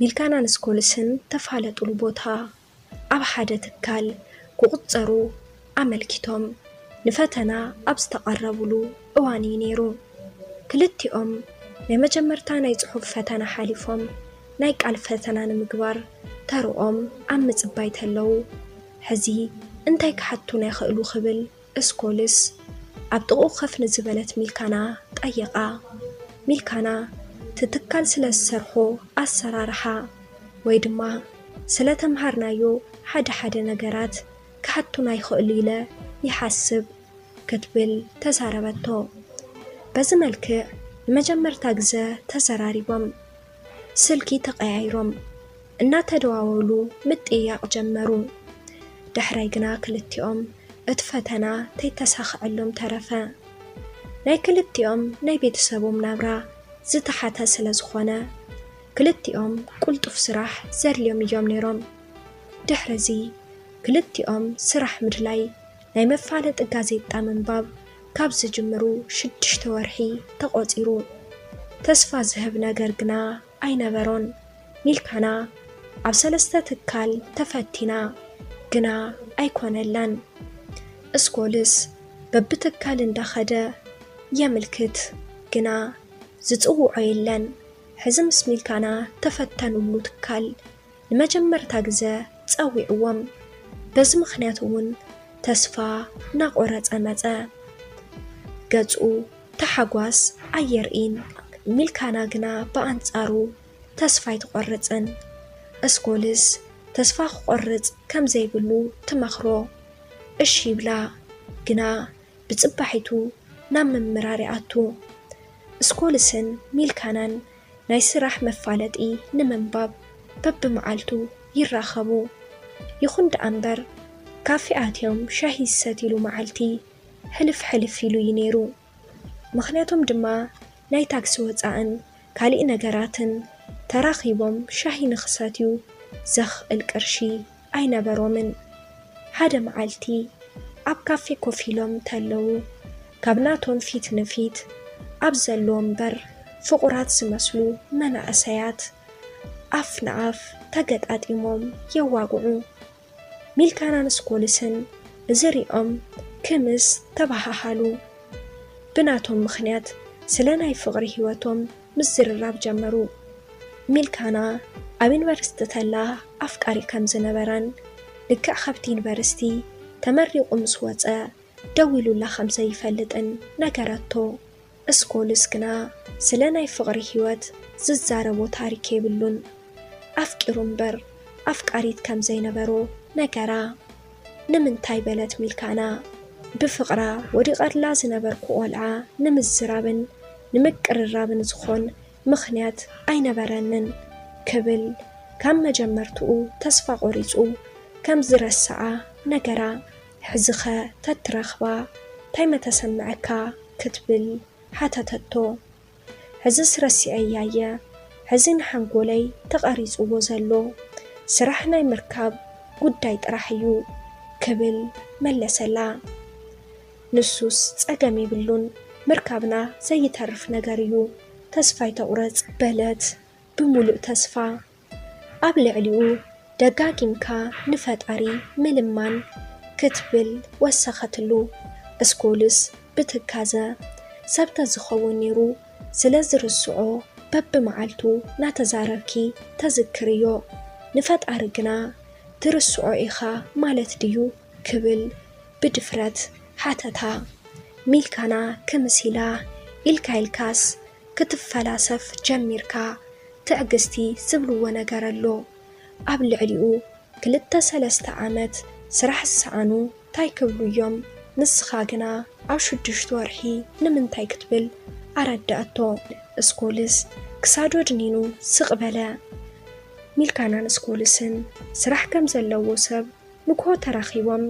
ሚልካናን ስኮልስን ተፋለጥሉ ቦታ ኣብ ሓደ ትካል ክቑጸሩ ኣመልኪቶም ንፈተና ኣብ ዝተቐረብሉ እዋን እዩ ነይሩ። ክልቲኦም ናይ መጀመርታ ናይ ጽሑፍ ፈተና ሓሊፎም ናይ ቃል ፈተና ንምግባር ተርኦም ኣብ ምጽባይ ተለዉ፣ ሕዚ እንታይ ክሓቱና ይኽእሉ ክብል ስኮልስ ኣብ ጥቕኡ ከፍ ንዝበለት ሚልካና ጠየቓ። ሚልካና እቲ ትካል ስለ ዝሰርሖ ኣሰራርሓ ወይ ድማ ስለ ተምሃርናዮ ሓደ ሓደ ነገራት ክሓቱና ይኽእሉ ኢለ ይሓስብ ክትብል ተዛረበቶ። በዚ መልክዕ ንመጀመርታ ግዘ ተዘራሪቦም ስልኪ ተቐያይሮም እናተደዋወሉ ምጥያቕ ጀመሩ። ዳሕራይ ግና ክልቲኦም እቲ ፈተና ተይተሳኽዐሎም ተረፈ። ናይ ክልቲኦም ናይ ቤተሰቦም ናብራ ዝተሓተ ስለ ዝኾነ ክልቲኦም ቁልጡፍ ስራሕ ዘድልዮም እዮም ነይሮም። ድሕርዚ ክልቲኦም ስራሕ ምድላይ ናይ መፋለጢ ጋዜጣ ምንባብ ካብ ዝጅምሩ ሽዱሽተ ወርሒ ተቖጺሩ። ተስፋ ዝህብ ነገር ግና ኣይነበሮን። ሚልካና ኣብ ሰለስተ ትካል ተፈቲና ግና ኣይኮነላን። እስኮልስ በብትካል እንዳኸደ የምልክት ግና ዝጽውዖ የለን። ሕዚ ምስ ሚልካና ተፈተኑሉ ትካል ንመጀመርታ ግዘ ጸዊዕዎም። በዚ ምኽንያት እውን ተስፋ እናቆረጸ መጸ። ገጹ ተሓጓስ ኣየርእን። ሚልካና ግና ብኣንጻሩ ተስፋ ኣይትቆርጽን። እስኮልስ ተስፋ ክቆርጽ ከም ዘይብሉ ትመኽሮ። እሺ ይብላ፣ ግና ብጽባሒቱ ናብ ምምራር ይኣቱ። እስኮልስን ሚልካናን ናይ ስራሕ መፋለጢ ንምንባብ በብመዓልቱ ይራኸቡ። ይኹን ደኣ እምበር ካፌ ኣትዮም ሻሂ ዝሰትይሉ መዓልቲ ሕልፍ ሕልፍ ኢሉ እዩ ነይሩ። ምኽንያቶም ድማ ናይ ታክሲ ወጻእን ካሊእ ነገራትን ተራኺቦም ሻሂ ንኽሰትዩ ዘኽእል ቅርሺ ኣይነበሮምን። ሓደ መዓልቲ ኣብ ካፌ ኮፍ ኢሎም እንተለዉ ካብ ናቶም ፊት ንፊት ኣብ ዘሎ ወንበር ፍቑራት ዝመስሉ መናእሰያት ኣፍ ንኣፍ ተገጣጢሞም የዋግዑ። ሚልካናን ስኮልስን እዚ ሪኦም ክምስ ተባሃሃሉ። ብናቶም ምኽንያት ስለ ናይ ፍቕሪ ህይወቶም ምዝርራብ ጀመሩ። ሚልካና ኣብ ዩኒቨርሲቲ ተላ ኣፍቃሪ ከም ዝነበራን ልክዕ ካብቲ ዩኒቨርሲቲ ተመሪቑ ምስ ወጸ ደዊሉላ ከም ዘይፈልጥን ነገረቶ። እስኮልስ ግና ስለ ናይ ፍቕሪ ህይወት ዝዛረቦ ታሪክ የብሉን። ኣፍቂሩ እምበር ኣፍቃሪት ከም ዘይነበሮ ነገራ። ንምንታይ በለት ሚልካና። ብፍቕራ ወዲቐላ ዝነበርኩ ቆልዓ ንምዝራብን ንምቅርራብን ዝኾን ምኽንያት ኣይነበረንን ክብል ካብ መጀመርትኡ ተስፋ ቆሪጹ ከም ዝረስዓ ነገራ። ሕዚኸ ተትረኽባ እንታይ መተሰምዐካ ክትብል ሓተተቶ። ሕዝስ ረሲዐያ እየ፣ ሕዚ ንሓንጎለይ ተቐሪጽዎ ዘሎ ስራሕ ናይ ምርካብ ጉዳይ ጥራሕ እዩ ክብል መለሰላ። ንሱስ ጸገም የብሉን፣ ምርካብና ዘይተርፍ ነገር እዩ፣ ተስፋ ኣይተቑረጽ በለት ብምሉእ ተስፋ። ኣብ ልዕሊኡ ደጋጊምካ ንፈጣሪ ምልማን ክትብል ወሰኸትሉ። እስኮልስ ብትካዘ፣ ሰብ ተዝኸውን ነይሩ ስለ ዝርስዖ በብመዓልቱ ናተዛረብኪ ተዝክርዮ፣ ንፈጣሪ ግና ትርስዖ ኢኻ ማለት ድዩ ክብል ብድፍረት ሓተታ። ሚልካና ክምስ ኢላ ኢልካ ኢልካስ ክትፈላሰፍ ጀሚርካ፣ ትዕግስቲ ዝብልዎ ነገር ኣሎ። ኣብ ልዕሊኡ ክልተ ሰለስተ ዓመት ስራሕ ዝሰኣኑ ታይ ክብሉ እዮም? ንስኻ ግና ኣብ ሽዱሽተ ወርሒ ንምንታይ ክትብል ኣረዳእቶ። እስኮልስ ክሳዱ ኣድኒኑ ስቕ በለ። ሚልካናን እስኮልስን ስራሕ ከም ዘለዎ ሰብ ንግሆ ተራኺቦም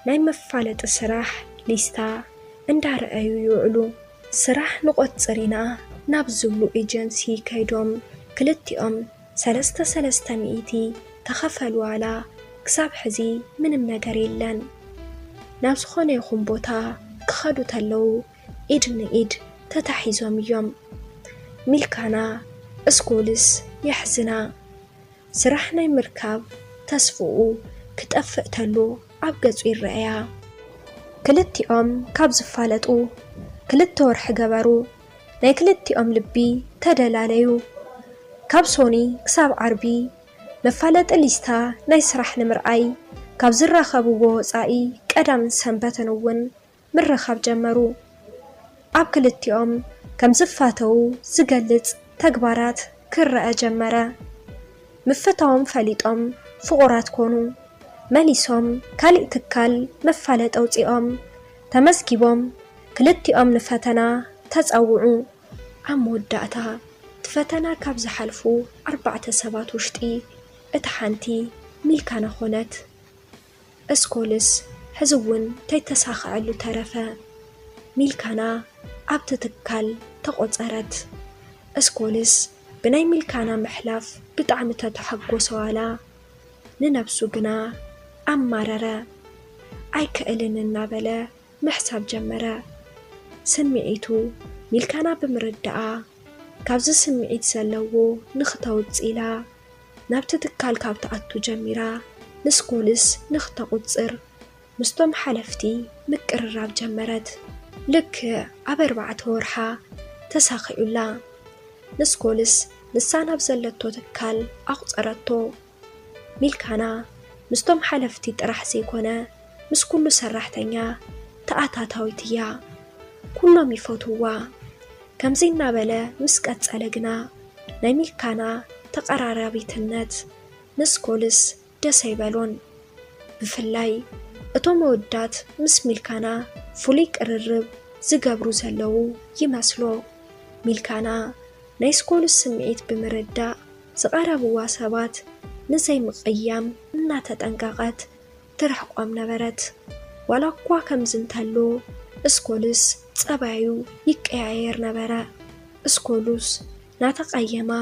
ናይ መፋለጢ ስራሕ ሊስታ እንዳረኣዩ ይውዕሉ። ስራሕ ንቆጽር ኢና ናብ ዝብሉ ኤጀንሲ ከይዶም ክልቲኦም ሰለስተ ሰለስተ ሚእቲ ተኸፈሉ ዋላ ክሳብ ሕዚ ምንም ነገር የለን። ናብ ዝኾነ ይኹን ቦታ ክኸዱ ተለዉ ኢድ ንኢድ ተታሒዞም እዮም። ሚልካና እስኮልስ የሕዝና። ስራሕ ናይ ምርካብ ተስፍኡ ክጠፍእ ተሎ ኣብ ገጹ ይረኣያ። ክልቲኦም ካብ ዝፋለጡ ክልተ ወርሒ ገበሩ። ናይ ክልቲኦም ልቢ ተደላለዩ። ካብ ሶኒ ክሳብ ዓርቢ መፋለጢ ሊስታ ናይ ስራሕ ንምርኣይ ካብ ዝራኸብዎ ወጻኢ ቀዳምን ሰንበትን እውን ምርኻብ ጀመሩ። ኣብ ክልቲኦም ከም ዝፋተዉ ዝገልጽ ተግባራት ክረአ ጀመረ። ምፍታዎም ፈሊጦም ፍቑራት ኮኑ። መሊሶም ካሊእ ትካል መፋለጢ ኣውጺኦም ተመዝጊቦም። ክልቲኦም ንፈተና ተጸውዑ። ኣብ መወዳእታ እቲ ፈተና ካብ ዝሓልፉ ኣርባዕተ ሰባት ውሽጢ እታ ሓንቲ ሚልካና ኮነት። እስኮልስ ሕዚ እውን ተይተሳኸዐሉ ተረፈ። ሚልካና ኣብቲ ትካል ተቖጸረት። እስኮልስ ብናይ ሚልካና ምሕላፍ ብጣዕሚ ተተሓጎሰ ዋላ ንነብሱ ግና ኣማረረ። ኣይክእልን እናበለ ምሕሳብ ጀመረ። ስምዒቱ ሚልካና ብምርዳኣ ካብዚ ስምዒት ዘለዎ ንኽተውጽእ ኢላ ናብቲ ትካል ካብ ትኣቱ ጀሚራ ንስኮልስ ንኽተቑጽር ምስቶም ሓለፍቲ ምቅርራብ ጀመረት። ልክዕ ኣብ ኣርባዕተ ወርሓ ተሳኺዑላ። ንስኮልስ ንሳ ናብ ዘለቶ ትካል ኣቑጸረቶ። ሚልካና ምስቶም ሓለፍቲ ጥራሕ ዘይኮነ ምስ ኩሉ ሰራሕተኛ ተኣታታዊት እያ። ኩሎም ይፈትውዋ። ከምዚ እናበለ ምስ ቀጸለ ግና ናይ ሚልካና ተቐራራቢትነት ንስኮልስ ደስ ኣይበሎን። ብፍላይ እቶም ኣወዳት ምስ ሚልካና ፍሉይ ቅርርብ ዝገብሩ ዘለዉ ይመስሎ። ሚልካና ናይ ስኮልስ ስምዒት ብምርዳእ ዝቐረብዋ ሰባት ንዘይምቕያም እናተጠንቀቐት ትርሕቆም ነበረት። ዋላ እኳ ከምዚ እንተሎ እስኮልስ ጸባዩ ይቀያየር ነበረ። እስኮሉስ ናተቐየማ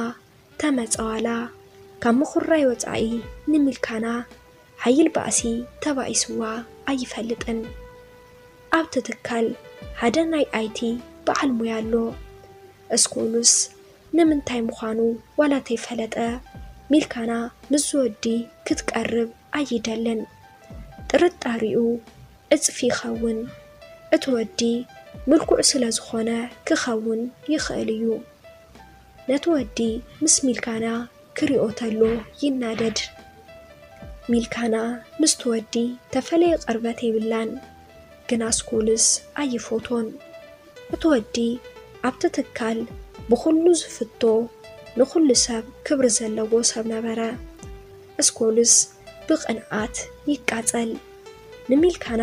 ተመጸ ዋላ ካብ ምኹራይ ወጻኢ ንሚልካና ሓይል ባእሲ ተባኢስዋ ኣይፈልጥን። ኣብቲ ትካል ሓደ ናይ ኣይቲ በዓል ሙያ ኣሎ። እስኮሉስ ንምንታይ ምዃኑ ዋላ ተይፈለጠ ሚልካና ምስዚ ወዲ ክትቀርብ ኣይደልን። ጥርጣሪኡ ዕጽፊ ይኸውን። እቲ ወዲ ምልኩዕ ስለ ዝኾነ ክኸውን ይኽእል እዩ። ነቲ ወዲ ምስ ሚልካና ክሪኦ ተሎ ይናደድ። ሚልካና ምስቲ ወዲ ተፈለየ ቅርበት የብላን፣ ግና ስኮልስ ኣይፎቶን። እቲ ወዲ ኣብቲ ትካል ብኹሉ ዝፍቶ ንኹሉ ሰብ ክብሪ ዘለዎ ሰብ ነበረ። እስኮልስ ብቕንኣት ይቃጸል። ንሚልካና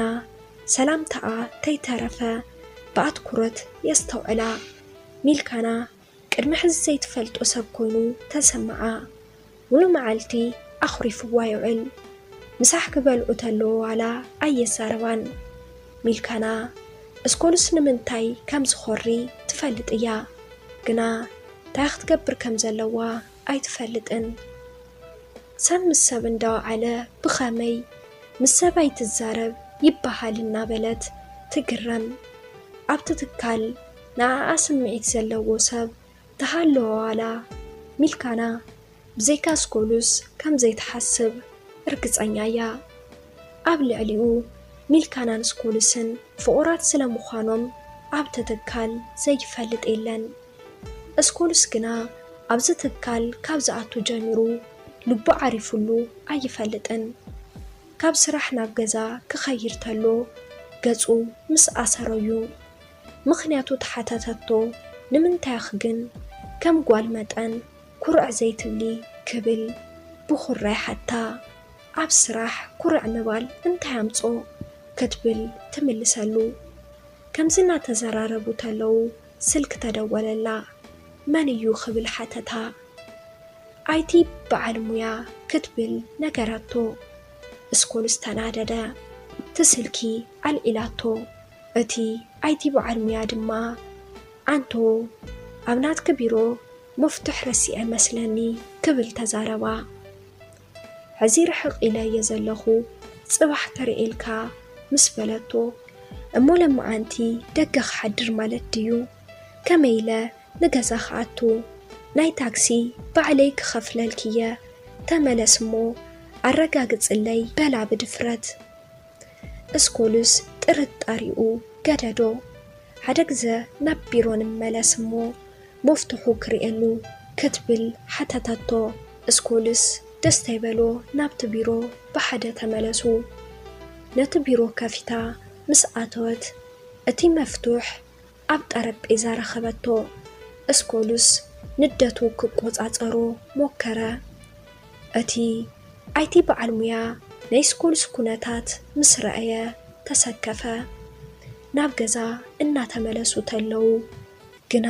ሰላምታኣ ተይተረፈ ብኣትኩሮት የስተውዕላ። ሚልካና ቅድሚ ሕዚ ዘይትፈልጦ ሰብ ኮይኑ ተሰምዓ። ሙሉ መዓልቲ ኣኹሪፍዋ ይውዕል። ምሳሕ ክበልዑ ተለዉ ዋላ ኣየዛረባን። ሚልካና እስኮልስ ንምንታይ ከም ዝኾሪ ትፈልጥ እያ፣ ግና እንታይ ክትገብር ከም ዘለዋ ኣይትፈልጥን። ሰብ ምስ ሰብ እንዳወዓለ ብኸመይ ምስ ሰብ ኣይትዛረብ ይበሃል እናበለት ትግረም። ኣብቲ ትካል ንኣኣ ስምዒት ዘለዎ ሰብ ተሃለወ ዋላ ሚልካና ብዘይካ ስኮሉስ ከም ዘይትሓስብ ርግጸኛ እያ። ኣብ ልዕሊኡ ሚልካናን ስኮሉስን ፍቑራት ስለ ምዃኖም ኣብቲ ትካል ዘይፈልጥ የለን። እስኮሉስ ግና ኣብዚ ትካል ካብ ዝኣቱ ጀሚሩ ልቡ ዓሪፉሉ ኣይፈልጥን። ካብ ስራሕ ናብ ገዛ ክኸይድ ተሎ ገጹ ምስ ኣሰሮ እዩ። ምኽንያቱ ተሓተተቶ፣ ንምንታይ ኢኺ ግን ከም ጓል መጠን ኩርዕ ዘይትብሊ ክብል ብኹራ ይሓታ። ኣብ ስራሕ ኩርዕ ምባል እንታይ ኣምጾ ክትብል ትምልሰሉ። ከምዚ እናተዘራረቡ ተለዉ ስልክ ተደወለላ። መን እዩ ክብል ሓተታ። ኣይቲ በዓል ሙያ ክትብል ነገረቶ። እስኮሉስ ተናደደ። እቲ ስልኪ ኣልዒላቶ። እቲ ኣይቲ በዓል ሙያ ድማ ኣንቶ ኣብ ናትኪ ቢሮ መፍቱሕ ረሲዐ መስለኒ ክብል ተዛረባ። ሕዚ ርሕቕ ኢለ እየ ዘለኹ፣ ጽባሕ ተርእየልካ ምስ በለቶ፣ እሞ ለማዓንቲ ደገ ክሓድር ማለት ድዩ? ከመይ ኢለ ንገዛ ክኣቱ? ናይ ታክሲ ባዕለይ ክኸፍለልኪ እየ፣ ተመለስ እሞ ኣረጋግጽለይ በላ ብድፍረት። እስኮሉስ ጥርጣሪኡ ገደዶ። ሓደ ግዘ ናብ ቢሮ ንመለስ እሞ መፍትሑ ክርእየሉ ክትብል ሓተተቶ። እስኮሉስ ደስ ዘይበሎ ናብቲ ቢሮ ብሓደ ተመለሱ። ነቲ ቢሮ ከፊታ ምስ ኣተወት እቲ መፍቱሕ ኣብ ጠረጴዛ ረኸበቶ። እስኮሉስ ንደቱ ክቆጻጸሮ ሞከረ። እቲ ኣይቲ በዓል ሙያ ናይ ስኮልስ ኩነታት ምስ ረኣየ ተሰከፈ። ናብ ገዛ እናተመለሱ ተለዉ ግና፣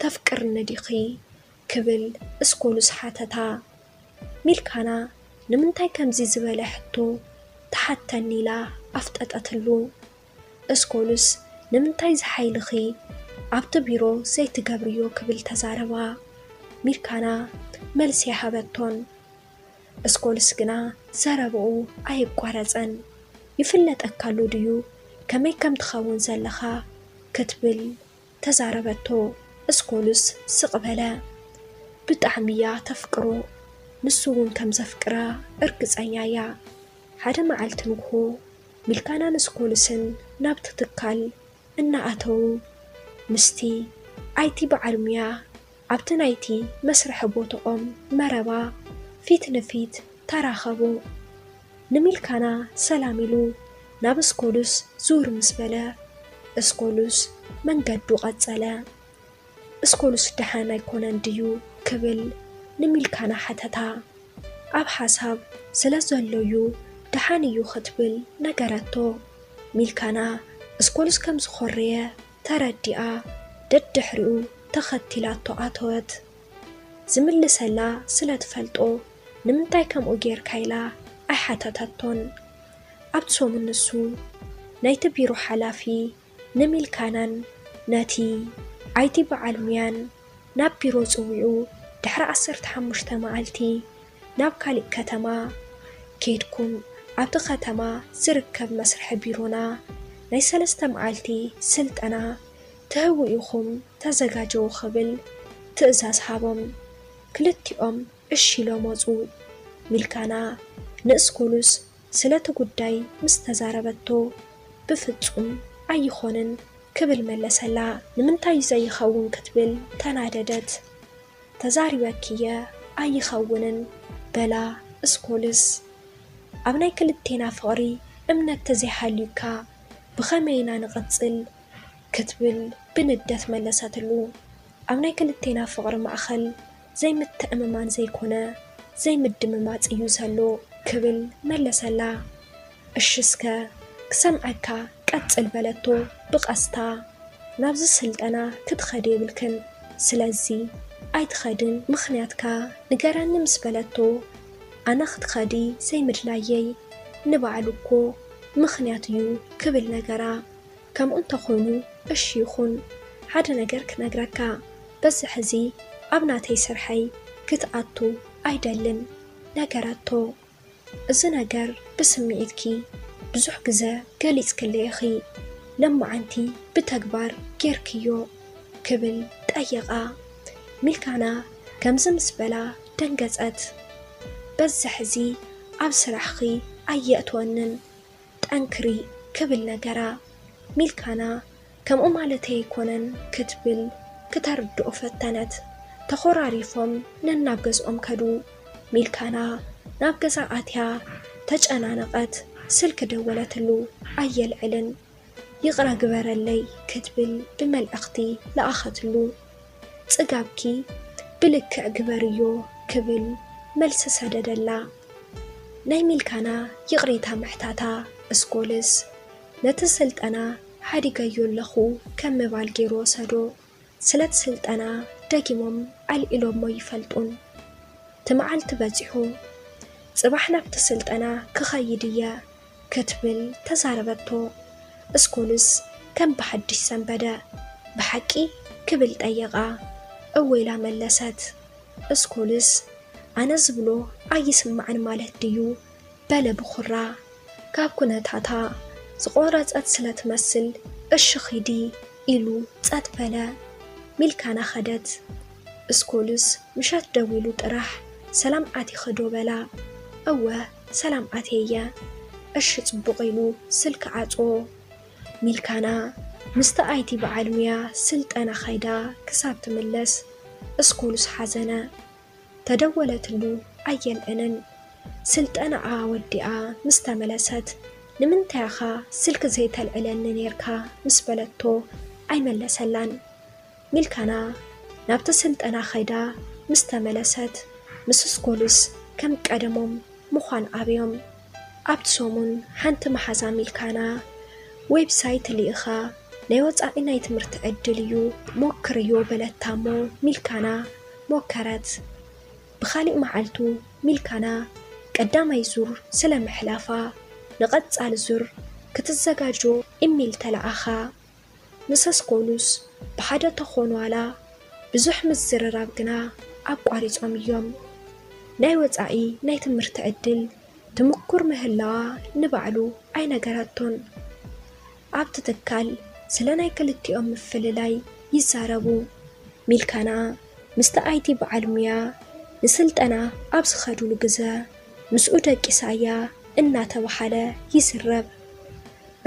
"ተፍቅርኒ ዲኺ?" ክብል እስኮሉስ ሓተታ። ሚልካና ንምንታይ ከምዚ ዝበለ ሕቶ ትሓተኒ ኢላ ኣፍጠጠትሉ። እስኮሉስ "ንምንታይ ዝሓይልኺ ኣብቲ ቢሮ ዘይትገብርዮ?" ክብል ተዛረባ። ሚልካና መልሲ ኣይሃበቶን። እስኮልስ ግና ዘረባኡ ኣየቋረጸን። "ይፍለጠካሉ ድዩ ከመይ ከም ትኸውን ዘለኻ?" ክትብል ተዛረበቶ። እስኮሉስ ስቕ በለ። ብጣዕሚ እያ ተፍቅሮ፣ ንሱ እውን ከም ዘፍቅራ እርግጸኛ እያ። ሓደ መዓልቲ ንግሆ ሚልካናን እስኮሉስን ናብቲ ትካል እናኣተዉ፣ ምስቲ ኣይቲ በዓል ሙያ ኣብቲ ናይቲ መስርሒ ቦታኦም መረባ ፊት ንፊት ተራኸቡ። ንሚልካና ሰላም ኢሉ ናብ እስኮሉስ ዙር ምስ በለ፣ እስኮሉስ መንገዱ ቀጸለ። እስኮሉስ ደሓን ኣይኮነን ድዩ ክብል ንሚልካና ሓተታ። ኣብ ሓሳብ ስለ ዘሎ'ዩ ደሓን እዩ ክትብል ነገረቶ። ሚልካና እስኮሉስ ከም ዝኾረየ ተረዲኣ ደድሕሪኡ ተኸቲላቶ ኣተወት። ዝምልሰላ ስለ ትፈልጦ ንምንታይ ከምኡ ጌርካ ኢላ ኣይሓተተቶን። ኣብቲ ሰሙን ንሱ ናይቲ ቢሮ ሓላፊ ንሚልካናን ነቲ ኣይቲ በዓል ሙያን ናብ ቢሮ ጽዊዑ ድሕሪ ዓሰርተ ሓሙሽተ መዓልቲ ናብ ካሊእ ከተማ ኬድኩም ኣብቲ ከተማ ዝርከብ መስርሒ ቢሮና ናይ ሰለስተ መዓልቲ ስልጠና ትህቡ ኢኹም ተዘጋጀዉ ክብል ትእዛዝ ሃቦም። ክልቲኦም እሺ ኢሎም ወጹ። ሚልካና ንእስኮሉስ ስለቲ ጉዳይ ምስ ተዛረበቶ ብፍጹም ኣይኾንን ክብል መለሰላ። ንምንታይ ዘይኸውን ክትብል ተናደደት። ተዛሪበኪ እየ ኣይኸውንን በላ እስኮልስ። ኣብ ናይ ክልቴና ፍቕሪ እምነት ተዘይሃልዩካ ብኸመይ ኢና ንቕጽል ክትብል ብንደት መለሰትሉ። ኣብ ናይ ክልቴና ፍቕሪ ማእኸል ዘይምትእምማን ዘይኮነ ዘይምድምማፅ እዩ ዘሎ ክብል መለሰላ። እሺ እስከ ክሰምዐካ ቀፅል በለቶ ብቐስታ። ናብዚ ስልጠና ክትኸዲ የብልክን ስለዚ ኣይትኸድን ምኽንያትካ ንገረኒ ምስ በለቶ ኣነ ክትኸዲ ዘይምድላየይ ንባዕሉ እኮ ምኽንያት እዩ ክብል ነገራ። ከምኡ እንተኾይኑ እሺ ይኹን ሓደ ነገር ክነግረካ በዚ ሕዚ ኣብ ናተይ ስርሐይ ክትኣቱ ኣይደልን ነገረቶ። እዚ ነገር ብስምዒትኪ ብዙሕ ግዘ ገሊፅክለይ ኢኺ ለማዓንቲ ብተግባር ጌርክዮ ክብል ጠየቓ። ሚልካና ከምዚ ምስ በላ ደንገፀት። በዚ ሕዚ ኣብ ስራሕኺ ኣየእትወንን ጠንክሪ ክብል ነገራ። ሚልካና ከምኡ ማለተይ ኣይኮነን ክትብል ክተርድኦ ፈተነት። ተኾራሪፎም ነናብ ገዝኦም ከዱ። ሚልካና ናብ ገዛ ኣትያ ተጨናነቐት። ስልኪ ደወለትሉ ኣየልዕልን። ይቕረ ግበረለይ ክትብል ብመልእኽቲ ለኣኸትሉ። ጽጋብኪ ብልክዕ ግበርዮ ክብል መልሲ ሰደደላ። ናይ ሚልካና ይቕሬታ ምሕታታ እስኮልስ ነቲ ስልጠና ሓዲገዮ ኣለኹ ከም ምባል ገይሩ ወሰዶ። ስለቲ ስልጠና ደጊሞም ኣልዒሎሞ ይፈልጡን። እቲ መዓልቲ በጺሑ። ጽባሕ ናብቲ ስልጠና ክኸይድ እየ ክትብል ተዛረበቶ። እስኮልስ ከም ብሓድሽ ሰንበደ። ብሓቂ ክብል ጠየቓ። እወ ኢላ መለሰት። እስኮልስ ኣነ ዝብሎ ኣይስማዕን ማለት ድዩ በለ ብኹራ። ካብ ኩነታታ ዝቆረጸት ስለ ትመስል እሺ ኺዲ ኢሉ ጸጥ በለ። ሚልካና ኸደት። እስኮልስ ምሸት ደዊሉ ጥራሕ ሰላም ኣቲኺ ዶ በላ። እወ ሰላም ኣትየ እየ። እሺ ጽቡቕ ኢሉ ስልኪ ዓጽዎ። ሚልካና ምስቲ ኣይቲ በዓል ሙያ ስልጠና ከይዳ ክሳብ ትምለስ እስኮሉስ ሓዘነ። ተደወለትሉ ኣየልዕልን። ስልጠናኣ ወዲኣ ምስ ተመለሰት ንምንታይ ኢኻ ስልኪ ዘይተልዕለኒ ኔርካ ምስ በለቶ ኣይመለሰላን። ሚልካና ናብቲ ስልጠና ከይዳ ምስ ተመለሰት ምስ እስኮሉስ ከም ቀደሞም ምዃን ኣብዮም። ኣብቲ ሰሙን ሓንቲ መሓዛ ሚልካና ዌብሳይት ልኢኻ ናይ ወጻኢ ናይ ትምህርቲ ዕድል እዩ ሞክርዮ በለታ እሞ ሚልካና ሞከረት። ብኻሊእ መዓልቱ ሚልካና ቀዳማይ ዙር ስለ ምሕላፋ ንቐጻሊ ዙር ክትዘጋጆ ኢሜል ተለኣኻ። ምስ ኣስኮሉስ ብሓደ ተኾኑ ዋላ ብዙሕ ምዝርራብ ግና ኣቋሪጾም እዮም። ናይ ወጻኢ ናይ ትምህርቲ ዕድል ትምኩር ምህላዋ ንባዕሉ ኣይነገረቶን። ኣብቲ ትካል ስለ ናይ ክልቲኦም ምፍልላይ ይዛረቡ። ሚልካና ምስቲ ኣይቲ በዓል ሙያ ንስልጠና ኣብ ዝኸዱሉ ግዘ ምስኡ ደቂሳያ እናተባሃለ ይዝረብ።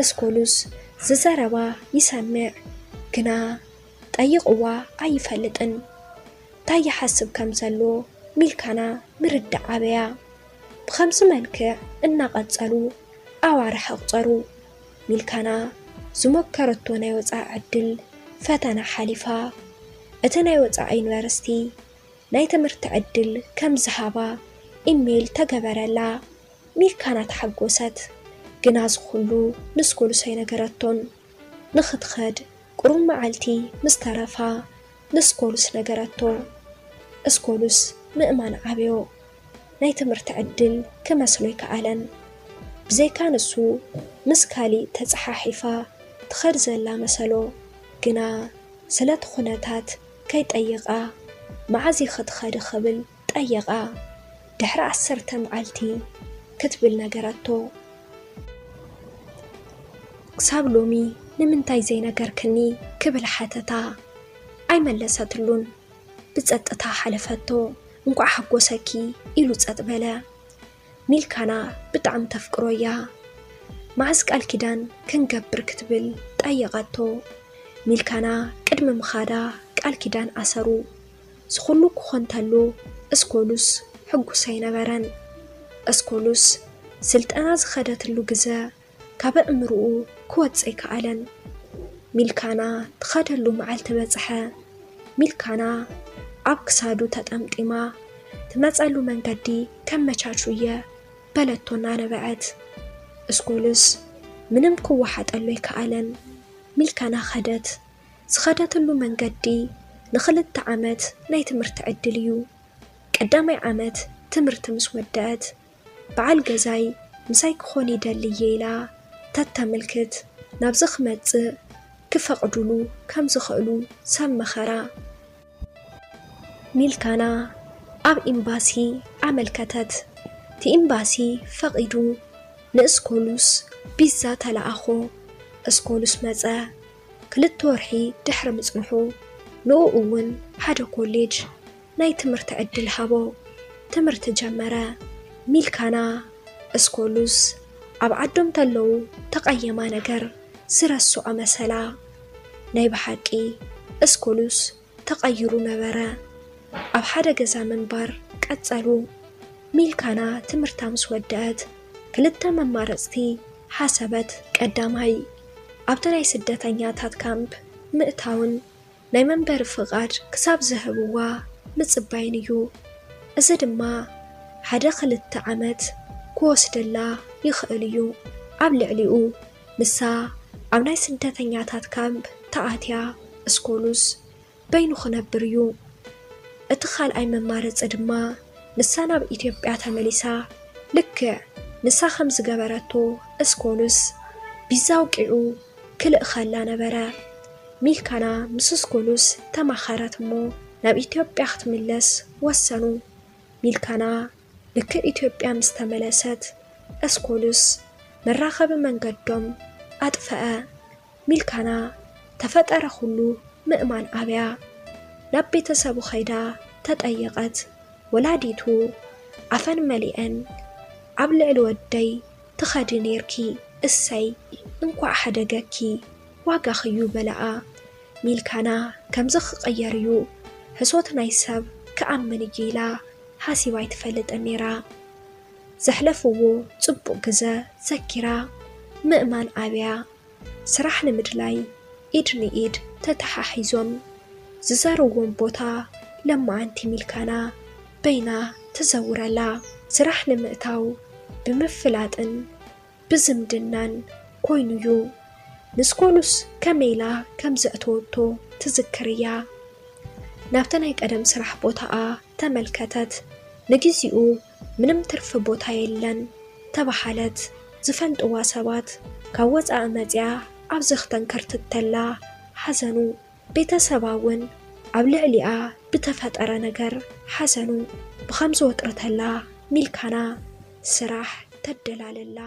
እስኮሉስ ዝዘረባ ይሰምዕ፣ ግና ጠይቕዋ ኣይፈልጥን። እንታይ ይሓስብ ከም ዘሎ ሚልካና ምርዳእ ኣበያ። ብኸምዚ መልክዕ እናቐጸሉ ኣዋርሕ ኣቑጸሩ። ሚልካና ዝሞከረቶ ናይ ወጻኢ ዕድል ፈተና ሓሊፋ። እቲ ናይ ወጻኢ ዩኒቨርሲቲ ናይ ትምህርቲ ዕድል ከም ዝሃባ ኢሜይል ተገበረላ። ሚልካና ተሓጎሰት። ግና እዚ ኩሉ ንስኮሉስ ኣይነገረቶን። ንኽትኸድ ቁሩብ መዓልቲ ምስ ተረፋ ንስኮሉስ ነገረቶ። እስኮሉስ ምእማን ዓብዮ። ናይ ትምህርቲ ዕድል ክመስሎ ኣይከኣለን። ብዘይካ ንሱ ምስ ካሊእ ተጸሓሒፋ ትኸድ ዘላ መሰሎ። ግና ስለቲ ኩነታት ከይጠየቓ መዓዝ ኢኺ ትኸዲ ክብል ጠየቓ። ድሕሪ ዓሰርተ መዓልቲ ክትብል ነገረቶ። ክሳብ ሎሚ ንምንታይ ዘይነገርክኒ ክብል ሓተታ። ኣይመለሰትሉን። ብጸጥታ ሓለፈቶ። እንኳዕ ሓጎሰኪ ኢሉ ጸጥ በለ። ሚልካና ብጣዕሚ ተፍቅሮ እያ። መዓስ ቃል ኪዳን ክንገብር ክትብል ጠየቐቶ። ሚልካና ቅድሚ ምኻዳ ቃል ኪዳን ኣሰሩ። ዝኹሉ ክኾን ተሎ እስኮሉስ ሕጉስ ኣይነበረን። እስኮሉስ ስልጠና ዝኸደትሉ ግዘ ካብ ኣእምርኡ ክወጽእ ኣይከኣለን። ሚልካና ትኸደሉ መዓልቲ በጽሐ። ሚልካና ኣብ ክሳዱ ተጠምጢማ ትመጸሉ መንገዲ ከመቻቹ እየ በለቶ እናነበዐት። እስኮሉስ ምንም ክወሓጠሉ ኣይከኣለን። ሚልካና ኸደት። ዝኸደትሉ መንገዲ ንኽልተ ዓመት ናይ ትምህርቲ ዕድል እዩ። ቀዳማይ ዓመት ትምህርቲ ምስ ወደአት፣ በዓል ገዛይ ምሳይ ክኾን ይደሊ እየ ኢላ ተተምልክት ናብዚ ክመጽእ ክፈቕዱሉ ከም ዝኽእሉ ሰብ መኸራ። ሚልካና ኣብ ኢምባሲ ኣመልከተት። እቲ ኢምባሲ ፈቒዱ ንእስኮሉስ ቢዛ ተለኣኾ። እስኮሉስ መጸ። ክልተ ወርሒ ድሕሪ ምጽንሑ ንኡ እውን ሓደ ኮሌጅ ናይ ትምህርቲ ዕድል ሃቦ። ትምህርቲ ጀመረ። ሚልካና እስኮሉስ ኣብ ዓዶም ተለዉ ተቐየማ ነገር ዝረስዖ መሰላ። ናይ ብሓቂ እስኮሉስ ተቐይሩ ነበረ። ኣብ ሓደ ገዛ ምንባር ቀጸሉ። ሚልካና ትምህርታ ምስ ወደአት ክልተ መማረጽቲ ሓሰበት። ቀዳማይ ኣብቲ ናይ ስደተኛታት ካምፕ ምእታውን ናይ መንበሪ ፍቓድ ክሳብ ዝህብዋ ምጽባይን እዩ። እዚ ድማ ሓደ ክልተ ዓመት ክወስደላ ይኽእል እዩ። ኣብ ልዕሊኡ ንሳ ኣብ ናይ ስደተኛታት ካምፕ ተኣትያ እስኮሉስ በይኑ ክነብር እዩ። እቲ ካልኣይ መማረጺ ድማ ንሳ ናብ ኢትዮጵያ ተመሊሳ ልክዕ ንሳ ከም ዝገበረቶ እስኮሉስ ቢዛ ኣውቂዑ ክልእኸላ ነበረ። ሚልካና ምስ እስኮሉስ ተማኸረት እሞ ናብ ኢትዮጵያ ክትምለስ ወሰኑ። ሚልካና ልክዕ ኢትዮጵያ ምስ ተመለሰት እስኮሉስ መራኸቢ መንገዶም ኣጥፈአ። ሚልካና ተፈጠረ ኩሉ ምእማን ኣብያ። ናብ ቤተሰቡ ከይዳ ተጠየቐት። ወላዲቱ ኣፈን መሊአን ኣብ ልዕሊ ወደይ ትኸዲ ኔርኪ፣ እሰይ እንኳዕ ሓደገኪ ዋጋኽዩ በላኣ። ሚልካና ከምዚ ክቕየር እዩ ሕሶት ናይ ሰብ ክኣምን እዩ ኢላ ሓሲባ ኣይትፈልጥን ኔራ። ዘሕለፍዎ ጽቡቕ ግዘ ዘኪራ ምእማን ኣብያ። ስራሕ ንምድላይ ኢድ ንኢድ ተተሓሒዞም ዝዘርዎም ቦታ ለማዓንቲ ሚልካና በይና ትዘውረላ። ስራሕ ንምእታው ብምፍላጥን ብዝምድናን ኮይኑዩ። ንስኮሉስ ከመይላ ከምዘእተወቶ ትዝክር እያ። ናብቲ ናይ ቀደም ስራሕ ቦታኣ ተመልከተት። ንግዚኡ ምንም ትርፊ ቦታ የለን ተባሃለት። ዝፈልጥዋ ሰባት ካብ ወፃኢ መፅያ ኣብዚ ክተንከር ትተላ ሓዘኑ። ቤተሰባ እውን ኣብ ልዕሊኣ ብተፈጠረ ነገር ሓዘኑ። ብኸምዚ ወጥሪ ተላ ሚልካና ስራሕ ተደላለላ።